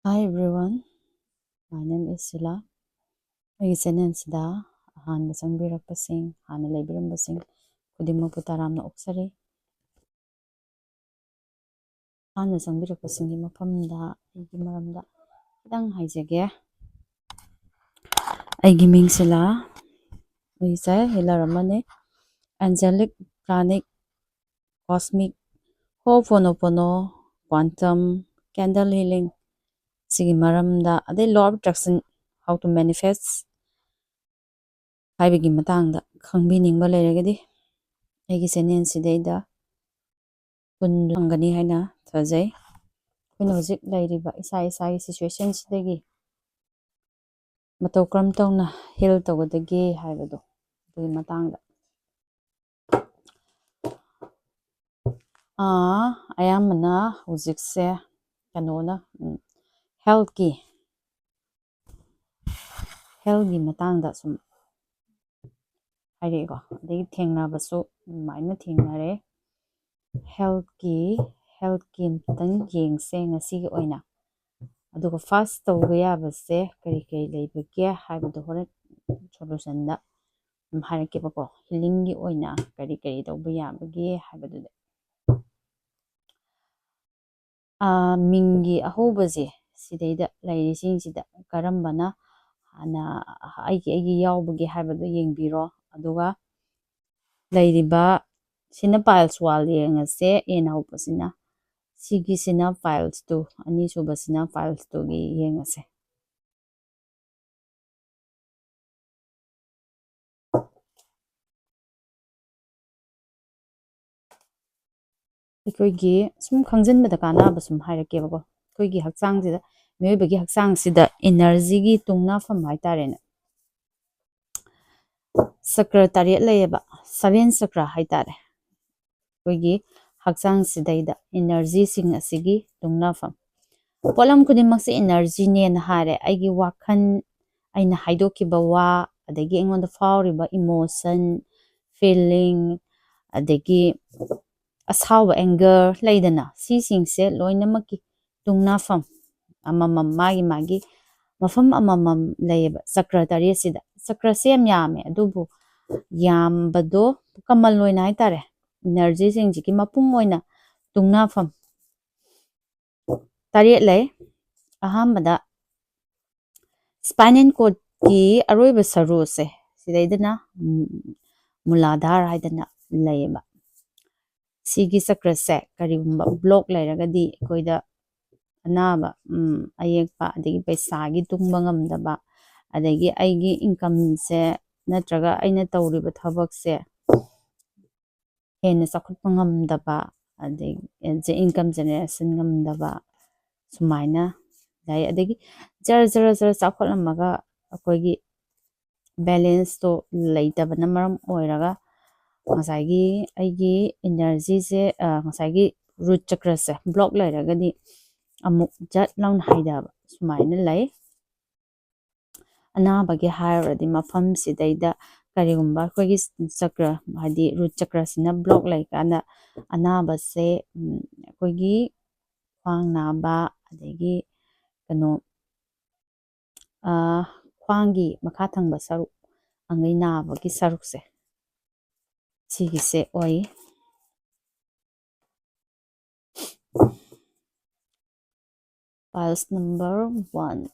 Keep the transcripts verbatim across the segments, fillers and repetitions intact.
Hi everyone, my name is Sila. ꯑꯩꯒꯤ ꯆꯦꯅꯦꯜꯁꯤꯗ ꯑꯍꯥꯟꯕ ꯆꯪꯕꯤꯔꯛꯄꯁꯤꯡ, ꯍꯥꯟꯅ ꯂꯩꯕꯤꯔꯝꯕꯁꯤꯡ ꯈꯨꯗꯤꯡꯃꯛꯄꯨ ꯇꯔꯥꯝꯅ ꯑꯣꯛꯆꯔꯤ꯫ ꯑꯍꯥꯟꯕ ꯆꯪꯕꯤꯔꯛꯄꯁꯤꯡꯒꯤ ꯃꯐꯝꯗ ꯑꯩꯒꯤ ꯃꯔꯝꯗ ꯈꯤꯇꯪ ꯍꯥꯏꯖꯒꯦ꯫ ꯑꯩꯒꯤ ꯃꯤꯡ ꯁꯤꯂꯥ, ꯑꯩꯁꯦ ꯍꯤꯂꯔ ꯑꯃꯅꯤ꯫ Angelic, pranic, cosmic, Ho'oponopono, quantum, candle healing ꯁꯤꯒꯤ ꯃꯔꯝꯗ, ꯑꯗꯩ law of attraction, how to manifest ꯍꯥꯏꯕꯒꯤ ꯃꯇꯥꯡꯗ ꯈꯪꯕꯤꯅꯤꯡꯕ ꯂꯩꯔꯒꯗꯤ ꯑꯩꯒꯤ ꯆꯦꯅꯦꯜꯁꯤꯗꯩꯗ ꯄꯨꯟꯕ ꯐꯪꯒꯅꯤ ꯍꯥꯏꯅ ꯊꯥꯖꯩ꯫ ꯑꯩꯈꯣꯏꯅ ꯍꯧꯖꯤꯛ ꯂꯩꯔꯤꯕ ꯏꯁꯥ ꯏꯁꯥꯒꯤ ꯁꯤꯆꯨꯋꯦꯁꯟꯁꯤꯗꯒꯤ ꯃꯇꯧ ꯀꯔꯝ ꯇꯧꯅ ꯍꯤꯜ ꯇꯧꯒꯗꯒꯦ ꯍꯥꯏꯕꯗꯣ, ꯑꯗꯨꯒꯤ ꯃꯇꯥꯡꯗ꯫ ꯑꯥ, ꯑꯌꯥꯝꯕꯅ ꯍꯧꯖꯤꯛꯁꯦ ꯀꯩꯅꯣꯅ, ꯎꯝ, ꯍꯦꯜꯠꯀꯤ, ꯍꯦꯜꯠꯀꯤ ꯃꯇꯥꯡꯗ ꯁꯨꯝ ꯍꯥꯏꯔꯛꯑꯦꯀꯣ꯫ ꯑꯗꯒꯤ ꯊꯦꯡꯅꯕꯁꯨ ꯑꯗꯨꯃꯥꯏꯅ ꯊꯦꯡꯅꯔꯦ꯫ ꯍꯦꯜꯠꯀꯤ, ꯍꯦꯜꯠꯀꯤ ꯑꯃꯇꯪ ꯌꯦꯡꯁꯦ ꯉꯁꯤꯒꯤ ꯑꯣꯏꯅ꯫ ꯑꯗꯨꯒ ꯐꯥꯁ ꯇꯧꯕ ꯌꯥꯕꯁꯦ ꯀꯔꯤ ꯀꯔꯤ ꯂꯩꯕꯒꯦ ꯍꯥꯏꯕꯗꯣ ꯍꯣꯔꯦꯟ ꯁꯣꯂꯨꯁꯟꯗ ꯑꯗꯨꯝ ꯍꯥꯏꯔꯛꯀꯦꯕꯀꯣ꯫ ꯍꯤꯂꯤꯡꯒꯤ ꯑꯣꯏꯅ ꯀꯔꯤ ꯀꯔꯤ ꯇꯧꯕ ꯌꯥꯕꯒꯦ ꯍꯥꯏꯕꯗꯨꯗ꯫ ꯑꯥ, ꯃꯤꯡꯒꯤ ꯑꯍꯧꯕꯁꯦ ꯁꯤꯗꯩꯗ ꯂꯩꯔꯤꯁꯤꯡꯁꯤꯗ ꯀꯔꯝꯕꯅ ꯍꯥꯟꯅ ꯑꯩꯒꯤ, ꯑꯩꯒꯤ ꯌꯥꯎꯕꯒꯦ ꯍꯥꯏꯕꯗꯣ ꯌꯦꯡꯕꯤꯔꯣ꯫ ꯑꯗꯨꯒ ꯂꯩꯔꯤꯕ ꯁꯤꯅ pile one ꯌꯦꯡꯉꯁꯦ, ꯑꯦꯅ ꯍꯧꯕꯁꯤꯅ꯫ ꯁꯤꯒꯤꯁꯤꯅ pile two, ꯑꯅꯤꯁꯨꯕꯁꯤꯅ pile twoꯒꯤ ꯌꯦꯡꯉꯁꯦ꯫ ꯑꯩꯈꯣꯏꯒꯤ ꯁꯨꯝ ꯈꯪꯖꯤꯟꯕꯗ ꯀꯥꯟꯅꯕ ꯁꯨꯝ ꯍꯥꯏꯔꯛꯀꯦꯕꯀꯣ꯫ ꯑꯩꯈꯣꯏꯒꯤ ꯍꯛꯆꯥꯡꯁꯤꯗ, ꯃꯤꯑꯣꯏꯕꯒꯤ ꯍꯛꯆꯥꯡꯁꯤꯗ ꯏꯅꯔꯖꯤꯒꯤ ꯇꯨꯡꯅꯐꯝ ꯍꯥꯏꯇꯥꯔꯦꯅꯦ, ꯆꯀ꯭ꯔ ꯇꯔꯦꯠ ꯂꯩꯌꯦꯕ, seven ꯆꯀ꯭ꯔ ꯍꯥꯏꯇꯥꯔꯦ꯫ ꯑꯩꯈꯣꯏꯒꯤ ꯍꯛꯆꯥꯡꯁꯤꯗꯩꯗ ꯏꯅꯔꯖꯤꯁꯤꯡ ꯑꯁꯤꯒꯤ ꯇꯨꯡꯅꯐꯝ꯫ ꯄꯣꯠꯂꯝ ꯈꯨꯗꯤꯡꯃꯛꯁꯦ ꯏꯅꯔꯖꯤꯅꯦꯅ ꯍꯥꯏꯔꯦ꯫ ꯑꯩꯒꯤ ꯋꯥꯈꯜ, ꯑꯩꯅ ꯍꯥꯏꯗꯣꯛꯈꯤꯕ ꯋꯥ, ꯑꯗꯒꯤ ꯑꯩꯉꯣꯟꯗ ꯐꯥꯎꯔꯤꯕ ꯏꯃꯣꯁꯟ, ꯐꯤꯂꯤꯡ, ꯑꯗꯒꯤ ꯑꯁꯥꯎꯕ, ꯑꯦꯡꯒꯔ ꯂꯩꯗꯅ, ꯁꯤꯁꯤꯡꯁꯦ ꯂꯣꯏꯅꯃꯛꯀꯤ ꯇꯨꯡꯅꯐꯝ, ꯑꯃꯃꯝ ꯃꯥꯒꯤ ꯃꯥꯒꯤ ꯃꯐꯝ ꯑꯃꯃꯝ ꯂꯩꯌꯦꯕ ꯆꯀ꯭ꯔ ꯇꯔꯦꯠꯁꯤꯗ꯫ ꯆꯀ꯭ꯔꯁꯦ ꯌꯥꯝ ꯌꯥꯝꯃꯦ, ꯑꯗꯨꯕꯨ ꯌꯥꯝꯕꯗꯣ ꯀꯃꯟ ꯑꯣꯏꯅ ꯍꯥꯏꯇꯥꯔꯦ, ꯏꯅꯔꯖꯤꯁꯤꯡꯁꯤꯒꯤ ꯃꯄꯨꯡ ꯑꯣꯏꯅ ꯇꯨꯡꯅꯐꯝ ꯇꯔꯦꯠ ꯂꯩ꯫ ꯑꯍꯥꯟꯕꯗ ꯁ꯭ꯄꯥꯏꯅꯦꯜ ꯀꯣꯔꯠꯀꯤ ꯑꯔꯣꯏꯕ ꯁꯔꯨꯁꯦ, ꯁꯤꯗꯩꯗꯅ ꯃꯨꯂꯥꯙꯥꯔ ꯍꯥꯏꯗꯅ ꯂꯩꯌꯦꯕ꯫ ꯁꯤꯒꯤ ꯆꯀ꯭ꯔꯁꯦ ꯀꯔꯤꯒꯨꯝꯕ ꯕ꯭ꯂꯣꯛ ꯂꯩꯔꯒꯗꯤ ꯑꯩꯈꯣꯏꯗ ꯑꯅꯥꯕ, ꯎꯝ, ꯑꯌꯦꯛꯄ, ꯑꯗꯒꯤ ꯄꯩꯁꯥꯒꯤ ꯇꯨꯡꯕ ꯉꯝꯗꯕ, ꯑꯗꯒꯤ ꯑꯩꯒꯤ ꯏꯟꯀꯝꯁꯦ ꯅꯠꯇ꯭ꯔꯒ ꯑꯩꯅ ꯇꯧꯔꯤꯕ ꯊꯕꯛꯁꯦ ꯍꯦꯟꯅ ꯆꯥꯎꯈꯠꯄ ꯉꯝꯗꯕ, ꯑꯗꯒꯤ ꯏꯟꯀꯝ ꯖꯦꯅꯦꯔꯦꯁꯟ ꯉꯝꯗꯕ, ꯁꯨꯃꯥꯏꯅ ꯂꯩ꯫ ꯑꯗꯒꯤ ꯖꯔ ꯖꯔ ꯖꯔ ꯆꯥꯎꯈꯠꯂꯝꯃꯒ ꯑꯩꯈꯣꯏꯒꯤ ꯕꯦꯂꯦꯟꯁꯇꯣ ꯂꯩꯇꯕꯅ ꯃꯔꯝ ꯑꯣꯏꯔꯒ ꯉꯁꯥꯏꯒꯤ ꯑꯩꯒꯤ ꯏꯅꯔꯖꯤꯁꯦ, ꯉꯁꯥꯏꯒꯤ ꯔꯨꯠ ꯆꯀ꯭ꯔꯁꯦ ꯕ꯭ꯂꯣꯛ ꯂꯩꯔꯒꯗꯤ ꯑꯃꯨꯛ ꯖꯠ ꯂꯥꯎꯅ ꯍꯥꯏꯊꯕ ꯁꯨꯃꯥꯏꯅ ꯂꯩ꯫ ꯑꯅꯥꯕꯒꯤ ꯍꯥꯏꯔꯨꯔꯗꯤ ꯃꯐꯝꯁꯤꯗꯩꯗ ꯀꯔꯤꯒꯨꯝꯕ ꯑꯩꯈꯣꯏꯒꯤ ꯆꯀ꯭ꯔ, ꯍꯥꯏꯗꯤ ꯔꯨꯠ ꯆꯀ꯭ꯔꯁꯤꯅ ꯕ꯭ꯂꯣꯛ ꯂꯩꯀꯥꯟꯗ ꯑꯅꯥꯕꯁꯦ, ꯎꯝ, ꯑꯩꯈꯣꯏꯒꯤ ꯈ꯭ꯋꯥꯡ ꯅꯥꯕ, ꯑꯗꯒꯤ ꯀꯩꯅꯣ, ꯑ, ꯈ꯭ꯋꯥꯡꯒꯤ ꯃꯈꯥ ꯊꯪꯕ ꯁꯔꯨꯛ, ꯑꯪꯒꯩ ꯅꯥꯕꯒꯤ ꯁꯔꯨꯛꯁꯦ, ꯁꯤꯒꯤꯁꯦ ꯑꯣꯏ꯫ Piles number one.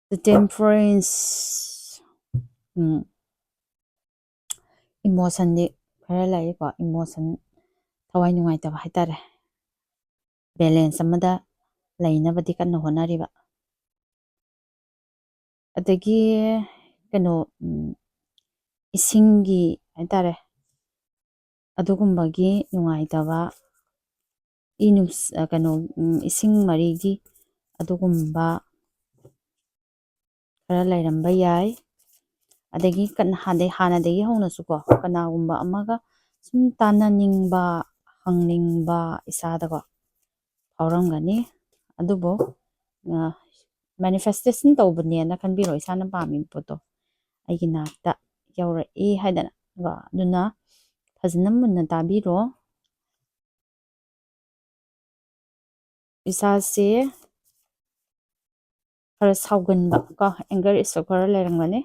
The Temperance, ꯎꯝ, emotionꯗꯤ ꯈꯔ ꯂꯩꯀꯣ, emotion, ꯊꯋꯥꯏ ꯅꯨꯡꯉꯥꯏꯇꯕ ꯍꯥꯏꯇꯥꯔꯦ, balance ꯑꯃꯗ ꯂꯩꯅꯕꯗꯤ ꯀꯟꯅ ꯍꯣꯠꯅꯔꯤꯕ꯫ ꯑꯗꯒꯤ ꯀꯩꯅꯣ, ꯎꯝ, ꯏꯁꯤꯡꯒꯤ ꯍꯥꯏꯇꯥꯔꯦ, ꯑꯗꯨꯒꯨꯝꯕꯒꯤ ꯅꯨꯡꯉꯥꯏꯇꯕ, ꯏ ꯅꯨꯡꯁ-, ꯑ, ꯀꯩꯅꯣ, ꯎꯝ, ꯏꯁꯤꯡ ꯃꯔꯤꯒꯤ ꯑꯗꯨꯒꯨꯝꯕ ꯈꯔ ꯂꯩꯔꯝꯕ ꯌꯥꯏ꯫ ꯑꯗꯒꯤ ꯀꯟ-, ꯍꯥꯟꯅꯗꯩ, ꯍꯥꯟꯅꯗꯒꯤ ꯍꯧꯅꯁꯨꯀꯣ, ꯀꯅꯥꯒꯨꯝꯕ ꯑꯃꯒ ꯁꯨꯝ ꯇꯥꯟꯅꯅꯤꯡꯕ, ꯍꯪꯅꯤꯡꯕ ꯏꯁꯥꯗꯀꯣ ꯐꯥꯎꯔꯝꯒꯅꯤ꯫ ꯑꯗꯨꯕꯨ, ꯑ, manifestation ꯇꯧꯕꯅꯦꯅ ꯈꯟꯕꯤꯔꯣ, ꯏꯁꯥꯅ ꯄꯥꯝꯃꯤꯕ ꯄꯣꯠꯇꯣ ꯑꯩꯒꯤ ꯅꯥꯛꯇ ꯌꯧꯔꯛꯏ ꯍꯥꯏꯗꯅ ꯀꯣ꯫ ꯑꯗꯨꯅ ꯐꯖꯅ ꯃꯨꯟꯅ ꯇꯥꯕꯤꯔꯣ꯫ ꯏꯁꯥꯁꯦ ꯈꯔ ꯁꯥꯎꯒꯟꯕ ꯀꯣ, anger issue ꯈꯔ ꯂꯩꯔꯝꯒꯅꯤ꯫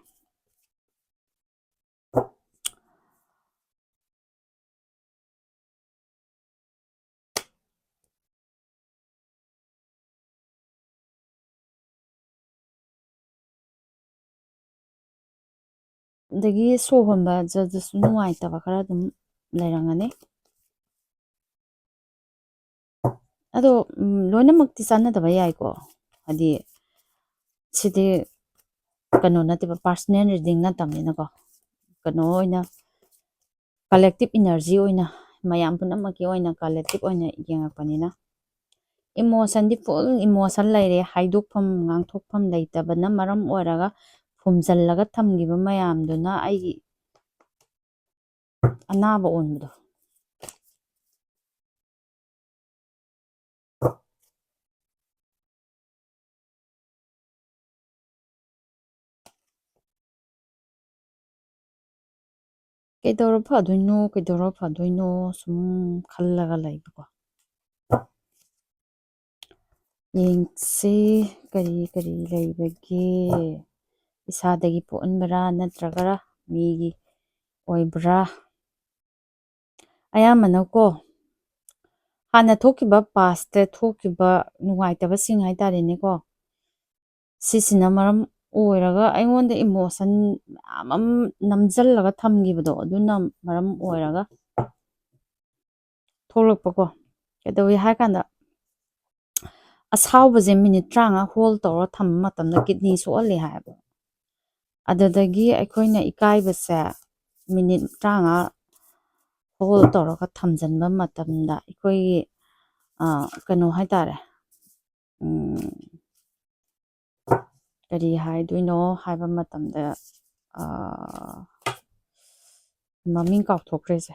ꯑꯗꯒꯤ ꯁꯣꯔ ꯍꯣꯟꯕꯗꯁꯨ ꯅꯨꯡꯉꯥꯏꯇꯕ ꯈꯔ ꯑꯗꯨꯝ ꯂꯩꯔꯝꯒꯅꯤ꯫ ꯑꯗꯣ, ꯎꯝ, ꯂꯣꯏꯅꯃꯛꯇꯤ ꯆꯥꯟꯅꯗꯕ ꯌꯥꯏꯀꯣ꯫ ꯍꯥꯏꯗꯤ ꯁꯤꯗꯤ ꯀꯩꯅꯣ ꯅꯠꯇꯦꯕ, personal reading ꯅꯠꯇꯕꯅꯤꯅꯀꯣ꯫ ꯀꯩꯅꯣ ꯑꯣꯏꯅ, collective energy ꯑꯣꯏꯅ, ꯃꯌꯥꯝ ꯄꯨꯝꯅꯃꯛꯀꯤ ꯑꯣꯏꯅ collective ꯑꯣꯏꯅ ꯌꯦꯡꯉꯛꯄꯅꯤꯅ꯫ Emotionꯗꯤ full emotion ꯂꯩꯔꯦ, ꯍꯥꯏꯗꯣꯛꯐꯝ ꯉꯥꯡꯊꯣꯛꯐꯝ ꯂꯩꯇꯕꯅ ꯃꯔꯝ ꯑꯣꯏꯔꯒ ꯐꯨꯝꯖꯤꯜꯂꯒ ꯊꯝꯈꯤꯕ ꯃꯌꯥꯝꯗꯨꯅ ꯑꯩꯒꯤ ꯑꯅꯥꯕ ꯑꯣꯟꯕꯗꯣ꯫ ꯀꯩꯗꯧꯔ ꯐꯗꯣꯏꯅꯣ, ꯀꯩꯗꯧꯔ ꯐꯗꯣꯏꯅꯣ ꯁꯨꯝ ꯈꯜꯂꯒ ꯂꯩꯕꯀꯣ꯫ ꯌꯦꯡꯁꯤ, ꯀꯔꯤ ꯀꯔꯤ ꯂꯩꯕꯒꯦ? ꯏꯁꯥꯗꯒꯤ ꯄꯣꯛꯍꯟꯕꯔꯥ, ꯅꯠꯇ꯭ꯔꯒ ꯃꯤꯒꯤ ꯑꯣꯏꯕ꯭ꯔꯥ? ꯑꯌꯥꯝꯕꯅꯀꯣ, ꯍꯥꯟꯅ ꯊꯣꯛꯈꯤꯕ, pastꯇ ꯊꯣꯛꯈꯤꯕ ꯅꯨꯡꯉꯥꯏꯇꯕꯁꯤꯡ ꯍꯥꯏꯇꯥꯔꯦꯅꯦꯀꯣ, ꯁꯤꯁꯤꯅ ꯃꯔꯝ ꯑꯣꯏꯔꯒ ꯑꯩꯉꯣꯟꯗ emotion ꯃꯌꯥꯝ ꯑꯃ ꯅꯝꯖꯜꯂꯒ ꯊꯝꯈꯤꯕꯗꯣ, ꯑꯗꯨꯅ ꯃꯔꯝ ꯑꯣꯏꯔꯒ ꯊꯣꯛꯂꯛꯄꯀꯣ꯫ ꯀꯩꯗꯧꯏ ꯍꯥꯏ ꯀꯥꯟꯗ, ꯑꯁꯥꯎꯕꯁꯦ minute ꯇꯔꯥꯃꯉꯥ hold ꯇꯧꯔ ꯊꯝꯕ ꯃꯇꯝꯗ kidney ꯁꯣꯛꯍꯜꯂꯦ ꯍꯥꯏꯕ꯫ ꯑꯗꯨꯗꯒꯤ ꯑꯩꯈꯣꯏꯅ ꯏꯀꯥꯏꯕꯁꯦ minute ꯇꯔꯥꯃꯉꯥ hold ꯇꯧꯔꯒ ꯊꯝꯖꯤꯟꯕ ꯃꯇꯝꯗ ꯑꯩꯈꯣꯏꯒꯤ, ꯑ, ꯀꯩꯅꯣ ꯍꯥꯏꯇꯥꯔꯦ, ꯎꯝ, ꯀꯔꯤ ꯍꯥꯏꯗꯣꯏꯅꯣ ꯍꯥꯏꯕ ꯃꯇꯝꯗ, ꯑ, ꯃꯃꯤꯡ ꯀꯥꯎꯊꯣꯛꯈ꯭ꯔꯦꯁꯦ꯫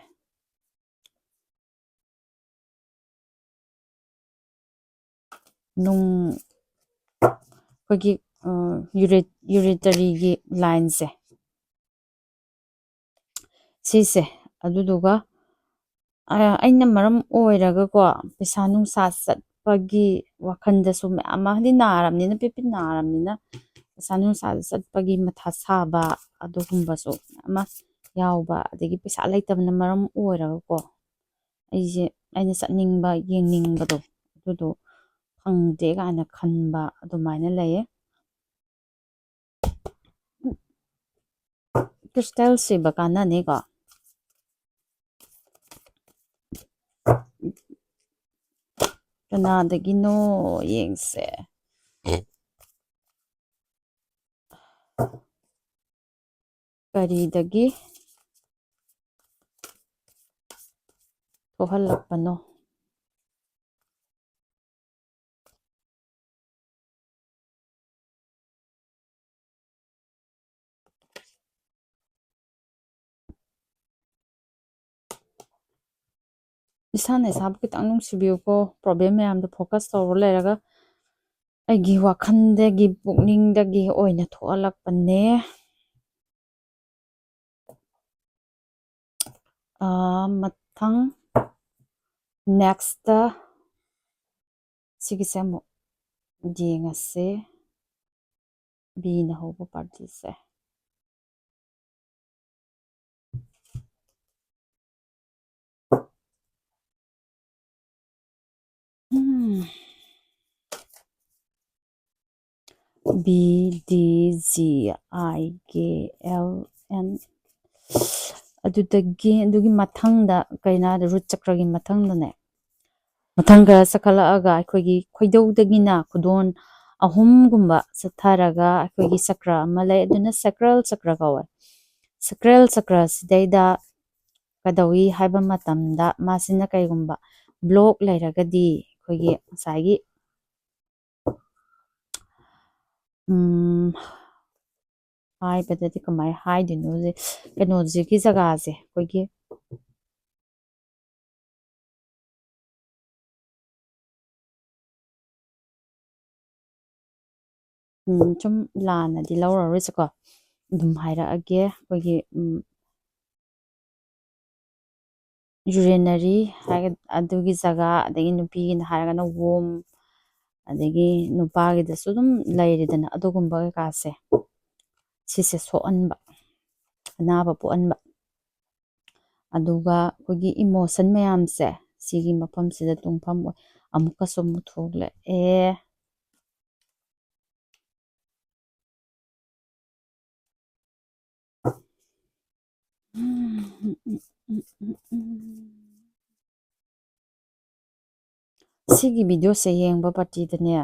ꯅꯨꯡ, ꯑꯩꯈꯣꯏꯒꯤ ꯌꯨꯔꯤꯇꯔꯤꯒꯤ ꯂꯥꯏꯟꯁꯦ, ꯁꯤꯁꯦ꯫ ꯑꯗꯨꯗꯨꯒ ꯑꯩꯅ ꯃꯔꯝ ꯑꯣꯏꯔꯒꯀꯣ, ꯄꯩꯁꯥ ꯅꯨꯡꯁꯥ ꯆꯠꯄꯒꯤ ꯋꯥꯈꯜꯗꯁꯨ ꯃꯌꯥꯝ ꯑꯃ, ꯍꯥꯏꯗꯤ ꯅꯥꯔꯕꯅꯤꯅ, ꯄꯤꯠ ꯄꯤꯠ ꯅꯥꯔꯕꯅꯤꯅ ꯄꯩꯁꯥ ꯅꯨꯡꯁꯥ ꯆꯠꯄꯒꯤ ꯃꯊꯥ ꯁꯥꯕ, ꯑꯗꯨꯒꯨꯝꯕꯁꯨ ꯃꯌꯥꯝ ꯑꯃ ꯌꯥꯎꯕ, ꯑꯗꯒꯤ ꯄꯩꯁꯥ ꯂꯩꯇꯕꯅ ꯃꯔꯝ ꯑꯣꯏꯔꯒꯀꯣ, ꯑꯩꯁꯦ, ꯑꯩꯅ ꯆꯠꯅꯤꯡꯕ, ꯌꯦꯡꯅꯤꯡꯕꯗꯣ, ꯑꯗꯨꯗꯣ ꯐꯪꯗꯦ ꯀꯥꯏꯅ ꯈꯟꯕ ꯑꯗꯨꯃꯥꯏꯅ ꯂꯩꯌꯦ꯫ ꯀ꯭ꯔꯤꯁꯇꯦꯜ ꯁꯤꯕ ꯀꯥꯟꯅꯅꯤꯀꯣ꯫ ꯀꯅꯥꯗꯒꯤꯅꯣ ꯌꯦꯡꯁꯦ꯫ ꯀꯔꯤꯗꯒꯤ ꯊꯣꯛꯍꯜꯂꯛꯄꯅꯣ? ꯏꯁꯥꯅ ꯏꯁꯥꯕꯨ ꯈꯤꯇꯪ ꯅꯨꯡꯁꯤꯕꯤꯌꯨꯀꯣ꯫ ꯄ꯭ꯔꯣꯕ꯭ꯂꯦꯝ ꯃꯌꯥꯝꯗꯣ ꯐꯣꯀꯁ ꯇꯧꯔ ꯂꯩꯔꯒ ꯑꯩꯒꯤ ꯋꯥꯈꯜꯗꯒꯤ, ꯄꯨꯛꯅꯤꯡꯗꯒꯤ ꯑꯣꯏꯅ ꯊꯣꯛꯍꯜꯂꯛꯄꯅꯦ꯫ ꯑꯥ, ꯃꯊꯪ, ꯅꯦꯛꯁꯇ ꯁꯤꯒꯤꯁꯦ ꯑꯃꯨꯛ ꯌꯦꯡꯉꯁꯦ꯫ ꯕꯤꯅ ꯍꯧꯕ ꯄꯥꯔꯇꯤꯁꯦ꯫ ꯎꯝ꯫ B, D, G, I, K, L, N꯫ ꯑꯗꯨꯗꯒꯤ, ꯑꯗꯨꯒꯤ ꯃꯊꯪꯗ ꯀꯩꯅꯣ ꯍꯥꯏꯗ, ꯔꯨꯠ ꯆꯀ꯭ꯔꯒꯤ ꯃꯊꯪꯗꯅꯦ, ꯃꯊꯪ ꯈꯔ ꯆꯠꯈꯠꯂꯛꯑꯒ ꯑꯩꯈꯣꯏꯒꯤ ꯈꯣꯏꯗꯧꯗꯒꯤꯅ ꯈꯨꯗꯣꯟ ꯑꯍꯨꯝꯒꯨꯝꯕ ꯆꯠꯊꯔꯒ ꯑꯩꯈꯣꯏꯒꯤ ꯆꯀ꯭ꯔ ꯑꯃ ꯂꯩ, ꯑꯗꯨꯅ ꯁꯦꯀ꯭ꯔꯦꯜ ꯆꯀ꯭ꯔ ꯀꯧꯋꯦ꯫ ꯁꯦꯀ꯭ꯔꯦꯜ ꯆꯀ꯭ꯔꯁꯤꯗꯩꯗ ꯀꯩꯗꯧꯏ ꯍꯥꯏꯕ ꯃꯇꯝꯗ, ꯃꯥꯁꯤꯅ ꯀꯩꯒꯨꯝꯕ ꯕ꯭ꯂꯣꯛ ꯂꯩꯔꯒꯗꯤ ꯑꯩꯈꯣꯏꯒꯤ ꯉꯁꯥꯏꯒꯤ, ꯎꯝ, ꯍꯥꯏꯕꯗꯗꯤ ꯀꯃꯥꯏꯅ ꯍꯥꯏꯗꯣꯏꯅꯣ? ꯀꯩꯅꯣꯁꯤꯒꯤ ꯖꯒꯥꯁꯦ ꯑꯩꯈꯣꯏꯒꯤ ꯎꯝ, ꯁꯨꯝ ꯂꯥꯟꯅꯗꯤ ꯂꯧꯔꯔꯣꯏꯁꯦꯀꯣ꯫ ꯑꯗꯨꯝ ꯍꯥꯏꯔꯛꯑꯒꯦ꯫ ꯑꯩꯈꯣꯏꯒꯤ, ꯎꯝ, urinary ꯍꯥꯏꯒ-, ꯑꯗꯨꯒꯤ ꯖꯒꯥ, ꯑꯗꯒꯤ ꯅꯨꯄꯤꯒꯤꯅ ꯍꯥꯏꯔꯒꯅ womb, ꯑꯗꯒꯤ ꯅꯨꯄꯥꯒꯤꯗꯁꯨ ꯑꯗꯨꯝ ꯂꯩꯔꯦꯗꯅ, ꯑꯗꯨꯒꯨꯝꯕ ꯀꯩꯀꯥꯁꯦ, ꯁꯤꯁꯦ ꯁꯣꯛꯍꯟꯕ, ꯑꯅꯥꯕ ꯄꯣꯛꯍꯟꯕ꯫ ꯑꯗꯨꯒ ꯑꯩꯈꯣꯏꯒꯤ emotion ꯃꯌꯥꯝꯁꯦ ꯁꯤꯒꯤ ꯃꯐꯝꯁꯤꯗ ꯇꯨꯡꯐꯝ ꯑꯣꯏ꯫ ꯑꯃꯨꯛꯀꯁꯨ ꯑꯃꯨꯛ ꯊꯣꯛꯂꯛꯑꯦ꯫ ꯁꯤꯒꯤ videoꯁꯦ ꯌꯦꯡꯕ partyꯗꯅꯦ,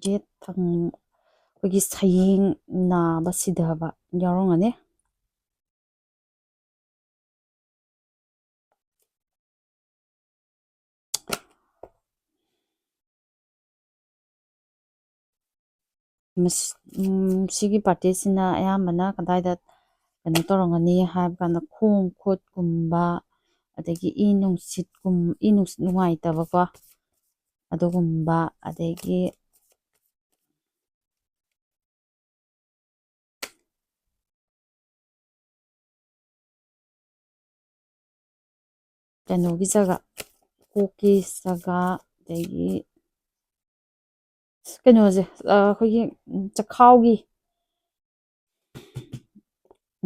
ꯌꯦꯠ ꯊꯪ-, ꯑꯩꯈꯣꯏꯒꯤ ꯁꯌꯦꯡ ꯅꯥꯕ, ꯁꯤꯊꯕ ꯌꯥꯎꯔꯝꯒꯅꯤ꯫ ꯃꯁ-, ꯎꯝ, ꯁꯤꯒꯤ partyꯁꯤꯅ ꯑꯌꯥꯝꯕꯅ ꯀꯗꯥꯏꯗ ꯀꯩꯅꯣ ꯇꯧꯔꯝꯒꯅꯤ ꯍꯥꯏꯕ ꯀꯥꯟꯗ, ꯈꯣꯡ ꯈꯨꯠꯀꯨꯝꯕ, ꯑꯗꯒꯤ ꯏ ꯅꯨꯡꯁꯤꯠꯀꯨꯝ-, ꯏ ꯅꯨꯡꯁꯤꯠ ꯅꯨꯡꯉꯥꯏꯇꯕꯀꯣ, ꯑꯗꯨꯒꯨꯝꯕ, ꯑꯗꯒꯤ ꯀꯩꯅꯣꯒꯤ ꯖꯒꯥ, ꯀꯣꯛꯀꯤ ꯖꯒꯥ, ꯑꯗꯒꯤ ꯀꯩꯅꯣꯁꯦ, ꯑ, ꯑꯩꯈꯣꯏꯒꯤ, ꯎꯝ, ꯆꯈꯥꯎꯒꯤ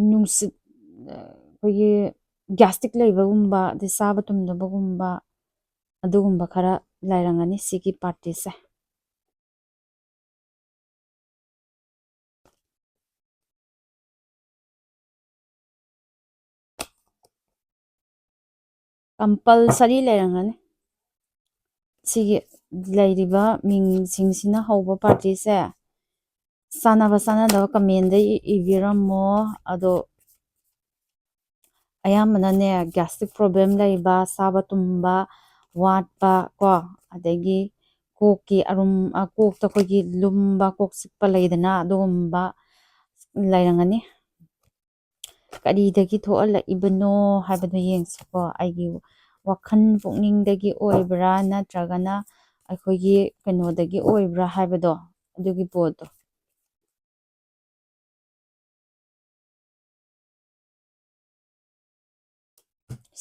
ꯅꯨꯡꯁꯤꯠ, ꯑ, ꯑꯩꯈꯣꯏꯒꯤ gastric ꯂꯩꯕꯒꯨꯝꯕ, ꯑꯗꯩ ꯆꯥꯕ ꯇꯨꯝꯗꯕꯒꯨꯝꯕ, ꯑꯗꯨꯒꯨꯝꯕ ꯈꯔ ꯂꯩꯔꯝꯒꯅꯤ ꯁꯤꯒꯤ partyꯁꯦ꯫ Compulsory ꯂꯩꯔꯝꯒꯅꯤ꯫ ꯁꯤꯒꯤ ꯂꯩꯔꯤꯕ ꯃꯤꯡꯁꯤꯡꯁꯤꯅ ꯍꯧꯕ partyꯁꯦ, ꯆꯥꯟꯅꯕ ꯆꯥꯟꯅꯗꯕ commentꯗ ꯏ-, ꯏꯕꯤꯔꯝꯃꯣ꯫ ꯑꯗꯣ ꯑꯌꯥꯝꯕꯅꯅꯦ, gastric problem ꯂꯩꯕ, ꯆꯥꯕ ꯇꯨꯝꯕ ꯋꯥꯠꯄ ꯀꯣ, ꯑꯗꯒꯤ ꯀꯣꯛꯀꯤ ꯑꯔꯨꯝ, ꯑ, ꯀꯣꯛꯇ ꯑꯩꯈꯣꯏꯒꯤ ꯂꯨꯝꯕ, ꯀꯣꯛ ꯆꯤꯛꯄ ꯂꯩꯗꯅ, ꯑꯗꯨꯒꯨꯝꯕ ꯂꯩꯔꯝꯒꯅꯤ꯫ ꯀꯔꯤꯗꯒꯤ ꯊꯣꯛꯍꯜꯂꯛꯏꯕꯅꯣ ꯍꯥꯏꯕꯗꯣ ꯌꯦꯡꯁꯤꯀꯣ꯫ ꯑꯩꯒꯤ ꯋꯥꯈꯜ ꯄꯨꯛꯅꯤꯡꯗꯒꯤ ꯑꯣꯏꯕ꯭ꯔꯥ, ꯅꯠꯇ꯭ꯔꯒꯅ ꯑꯩꯈꯣꯏꯒꯤ ꯀꯩꯅꯣꯗꯒꯤ ꯑꯣꯏꯕ꯭ꯔꯥ ꯍꯥꯏꯕꯗꯣ, ꯑꯗꯨꯒꯤ ꯄꯣꯠꯇꯣ꯫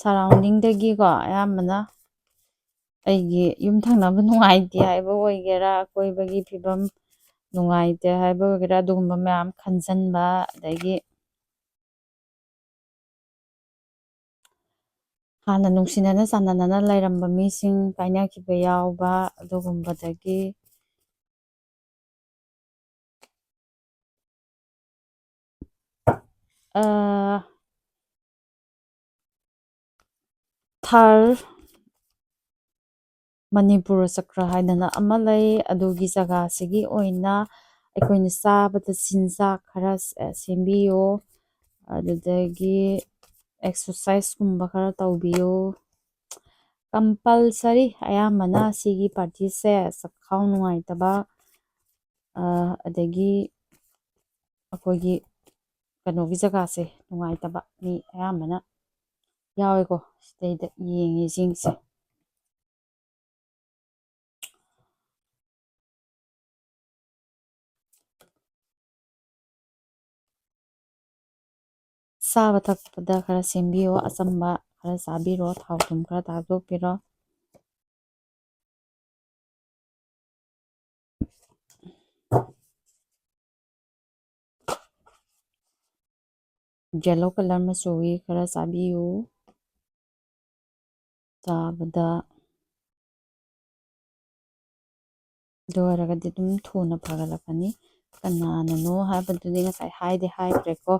ꯁꯔꯥꯎꯟꯗꯤꯡꯗꯒꯤꯀꯣ, ꯑꯌꯥꯝꯕꯅ ꯑꯩꯒꯤ ꯌꯨꯝ ꯊꯪꯅꯕ ꯅꯨꯡꯉꯥꯏꯇꯦ ꯍꯥꯏꯕ ꯑꯣꯏꯒꯦꯔꯥ, ꯑꯀꯣꯏꯕꯒꯤ ꯐꯤꯕꯝ ꯅꯨꯡꯉꯥꯏꯇꯦ ꯍꯥꯏꯕ ꯑꯣꯏꯒꯦꯔꯥ, ꯑꯗꯨꯒꯨꯝꯕ ꯃꯌꯥꯝ ꯈꯟꯖꯟꯕ, ꯑꯗꯒꯤ ꯍꯥꯟꯅ ꯅꯨꯡꯁꯤꯅꯅ ꯆꯥꯟꯅꯅꯅ ꯂꯩꯔꯝꯕ ꯃꯤꯁꯤꯡ ꯀꯥꯏꯅꯈꯤꯕ ꯌꯥꯎꯕ, ꯑꯗꯨꯒꯨꯝꯕꯗꯒꯤ ꯑ, ꯊꯥꯔ ꯃꯅꯤꯄꯨꯔ ꯆꯀ꯭ꯔ ꯍꯥꯏꯗꯅ ꯑꯃ ꯂꯩ꯫ ꯑꯗꯨꯒꯤ ꯖꯒꯥꯁꯤꯒꯤ ꯑꯣꯏꯅ ꯑꯩꯈꯣꯏꯅ ꯆꯥꯕꯗ ꯆꯤꯟꯖꯥꯛ ꯈꯔ ꯁ-, ꯁꯦꯝꯕꯤꯌꯣ, ꯑꯗꯨꯗꯒꯤ ꯑꯦꯛꯁꯔꯁꯥꯏꯁꯀꯨꯝꯕ ꯈꯔ ꯇꯧꯕꯤꯌꯨ꯫ ꯀꯝꯄꯜꯁꯔꯤ ꯑꯌꯥꯝꯕꯅ ꯁꯤꯒꯤ ꯄꯥꯔꯇꯤꯁꯦ ꯆꯈꯥꯎ ꯅꯨꯡꯉꯥꯏꯇꯕ, ꯑ, ꯑꯗꯒꯤ ꯑꯩꯈꯣꯏꯒꯤ ꯀꯩꯅꯣꯒꯤ ꯖꯒꯥꯁꯦ ꯅꯨꯡꯉꯥꯏꯇꯕ ꯃꯤ ꯑꯌꯥꯝꯕꯅ ꯌꯥꯎꯋꯦꯀꯣ꯫ ꯁꯤꯗꯩꯗ ꯌꯦꯡꯉꯤꯁꯤꯡꯁꯦ꯫ ꯆꯥꯕ ꯊꯛꯄꯗ ꯈꯔ ꯁꯦꯝꯕꯤꯌꯣ, ꯑꯆꯝꯕ ꯈꯔ ꯆꯥꯕꯤꯔꯣ, ꯊꯥꯎ ꯊꯨꯝ ꯈꯔ ꯊꯥꯗꯣꯛꯄꯤꯔꯣ꯫ ꯌꯦꯂꯣ ꯀꯂꯔ ꯃꯆꯨꯒꯤ ꯈꯔ ꯆꯥꯕꯤꯌꯨ꯫ ꯆꯥꯕꯗ ꯑꯗꯨ ꯑꯣꯏꯔꯒꯗꯤ ꯑꯗꯨꯝ ꯊꯨꯅ ꯐꯒꯠꯂꯛꯀꯅꯤ꯫ ꯀꯅꯥꯅꯅꯣ ꯍꯥꯏꯕꯗꯨꯗꯤ ꯉꯁꯥꯏ ꯍꯥꯏꯗꯤ ꯍꯥꯏꯈ꯭ꯔꯦꯀꯣ꯫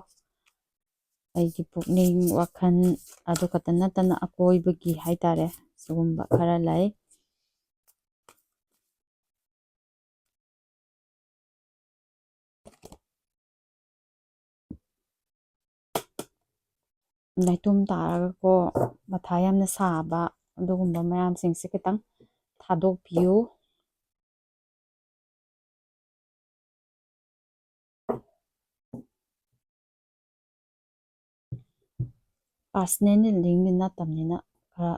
ꯑꯩꯒꯤ ꯄꯨꯛꯅꯤꯡ ꯋꯥꯈꯜ ꯑꯗꯨ ꯈꯛꯇ ꯅꯠꯇꯅ ꯑꯀꯣꯏꯕꯒꯤ ꯍꯥꯏꯇꯥꯔꯦ, ꯁꯤꯒꯨꯝꯕ ꯈꯔ ꯂꯩ꯫ ꯅꯥꯏꯇꯣꯝ ꯇꯥꯔꯒꯀꯣ, ꯃꯊꯥ ꯌꯥꯝꯅ ꯁꯥꯕ, ꯑꯗꯨꯒꯨꯝꯕ ꯃꯌꯥꯝꯁꯤꯡꯁꯦ ꯈꯤꯇꯪ ꯊꯥꯗꯣꯛꯄꯤꯌꯨ꯫ ꯄꯥꯔꯁꯅꯦꯜꯂꯤ ꯂꯤꯡꯗꯤ ꯅꯠꯇꯕꯅꯤꯅ ꯈꯔ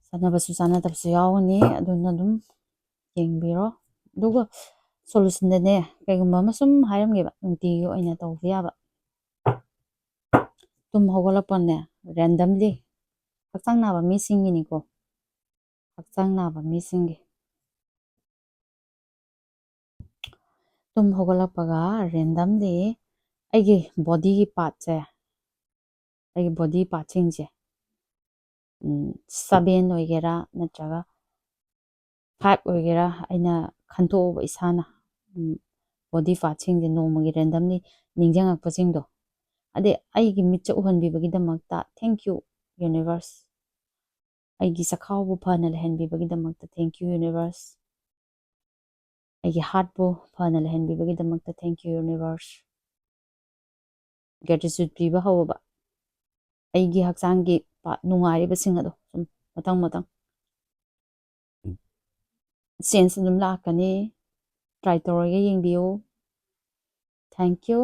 ꯆꯥꯟꯅꯕꯁꯨ ꯆꯥꯟꯅꯗꯕꯁꯨ ꯌꯥꯎꯒꯅꯤ꯫ ꯑꯗꯨꯅ ꯑꯗꯨꯝ ꯌꯦꯡꯕꯤꯔꯣ꯫ ꯑꯗꯨꯒ ꯁꯣꯂꯨꯁꯟꯗꯅꯦ, ꯀꯩꯒꯨꯝꯕ ꯑꯃ ꯁꯨꯝ ꯍꯥꯏꯔꯝꯒꯦꯕ, ꯅꯨꯡꯇꯤꯒꯤ ꯑꯣꯏꯅ ꯇꯧꯕ ꯌꯥꯕ꯫ ꯇꯨꯝ ꯍꯧꯒꯠꯂꯛꯄꯅꯦ, ꯔꯦꯟꯗꯝꯂꯤ, ꯍꯛꯆꯥꯡ ꯅꯥꯕ ꯃꯤꯁꯤꯡꯒꯤꯅꯤꯀꯣ, ꯍꯛꯆꯥꯡ ꯅꯥꯕ ꯃꯤꯁꯤꯡꯒꯤ꯫ ꯇꯨꯝ ꯍꯧꯒꯠꯂꯛꯄꯒ ꯔꯦꯟꯗꯝꯂꯤ ꯑꯩꯒꯤ ꯕꯣꯗꯤꯒꯤ ꯄꯥꯔꯠꯁꯦ, ꯑꯩꯒꯤ ꯕꯣꯗꯤ ꯄꯥꯔꯠꯁꯤꯡꯁꯦ, ꯁꯚꯦꯟ ꯑꯣꯏꯒꯦꯔꯥ ꯅꯠꯇ꯭ꯔꯒ ꯐꯥꯏꯚ ꯑꯣꯏꯒꯦꯔꯥ, ꯑꯩꯅ ꯈꯟꯗꯣꯛꯎꯕ ꯏꯁꯥꯅ, ꯕꯣꯗꯤ ꯄꯥꯔꯠꯁꯤꯡꯁꯦ ꯅꯣꯡꯃꯒꯤ ꯔꯦꯟꯗꯝꯂꯤ ꯅꯤꯡꯁꯤꯡꯉꯛꯄꯁꯤꯡꯗꯣ꯫ ꯑꯗꯩ ꯑꯩꯒꯤ ꯃꯤꯠꯁꯦ ꯎꯍꯟꯕꯤꯕꯒꯤꯗꯃꯛꯇ thank you universe꯫ ꯑꯩꯒꯤ ꯆꯈꯥꯎꯕꯨ ꯐꯅ ꯂꯩꯍꯟꯕꯤꯕꯒꯤꯗꯃꯛꯇ thank you universe꯫ ꯑꯩꯒꯤ ꯍꯥꯔꯠꯄꯨ ꯐꯅ ꯂꯩꯍꯟꯕꯤꯕꯒꯤꯗꯃꯛꯇ thank you universe꯫ ꯒ꯭ꯔꯦꯇꯤꯆꯨꯠ ꯄꯤꯕ ꯍꯧꯔꯕ, ꯑꯩꯒꯤ ꯍꯛꯆꯥꯡꯒꯤ ꯄꯥꯔꯠ ꯅꯨꯡꯉꯥꯏꯔꯤꯕꯁꯤꯡ ꯑꯗꯣ ꯁꯨꯝ ꯃꯊꯪ ꯃꯊꯪ ꯆꯦꯟꯖ ꯑꯗꯨꯝ ꯂꯥꯛꯀꯅꯤ꯫ ꯇ꯭ꯔꯥꯏ ꯇꯧꯔꯒ ꯌꯦꯡꯕꯤꯌꯨ꯫ Thank you꯫